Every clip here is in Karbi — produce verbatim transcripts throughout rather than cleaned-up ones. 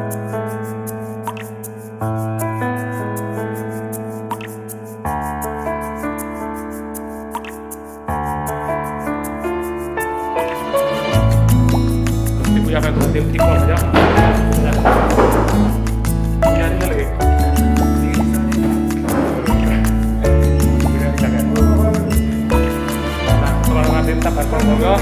Ibu ya, kan, tim, tim, ya. Ya, ini lagi. Nah, kalau nggak tim, tak, kan, ya.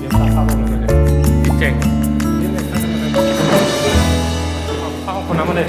Yang tak apa namanya? Dicek. Apa, apa namanya?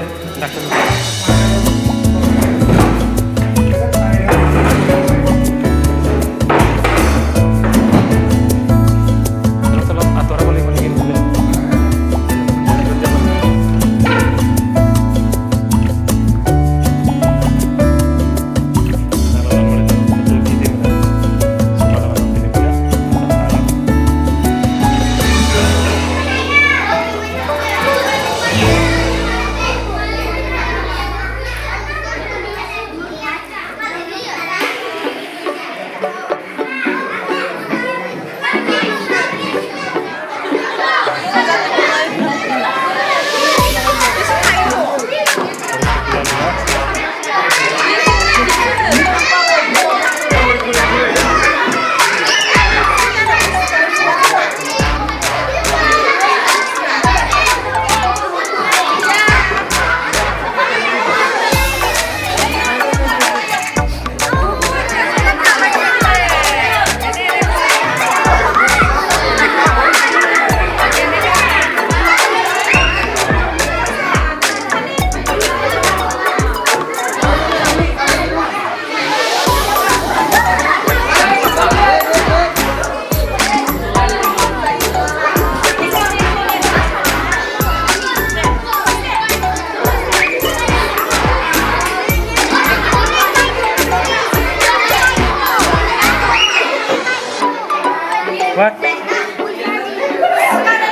What?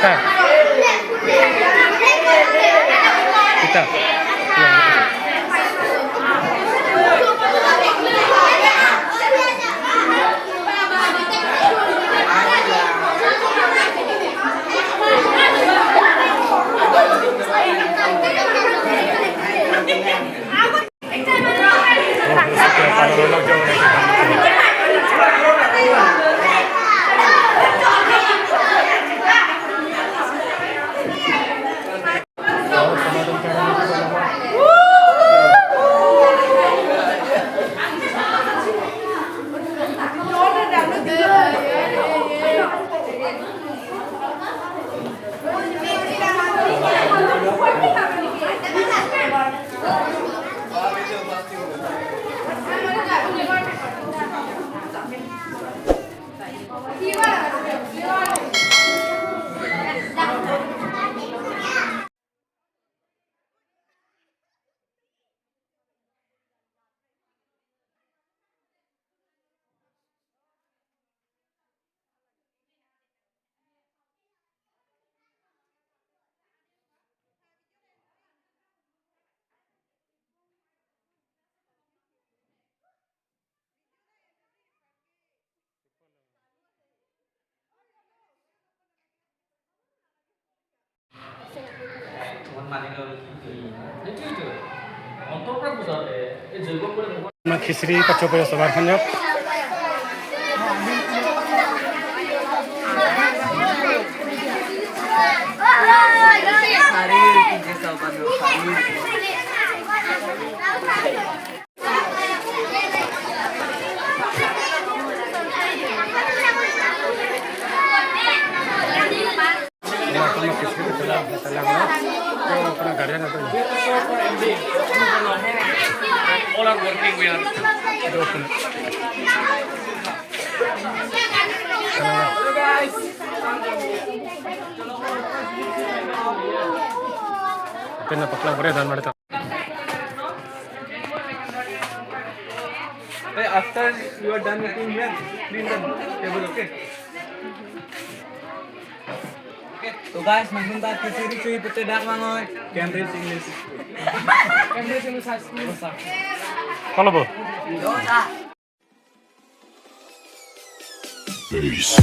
Kita. Kita. Khichdi pacho pacho sobar khanyo. All are working, we are. Pen na paklang pore dan mari ta. Hey, after you are done eating here, clean the table, okay? So guys, nangtum ta khichdi choji pute dak vangoi. Cambridge English School. Cambridge English High School. Kolo bo? Ace.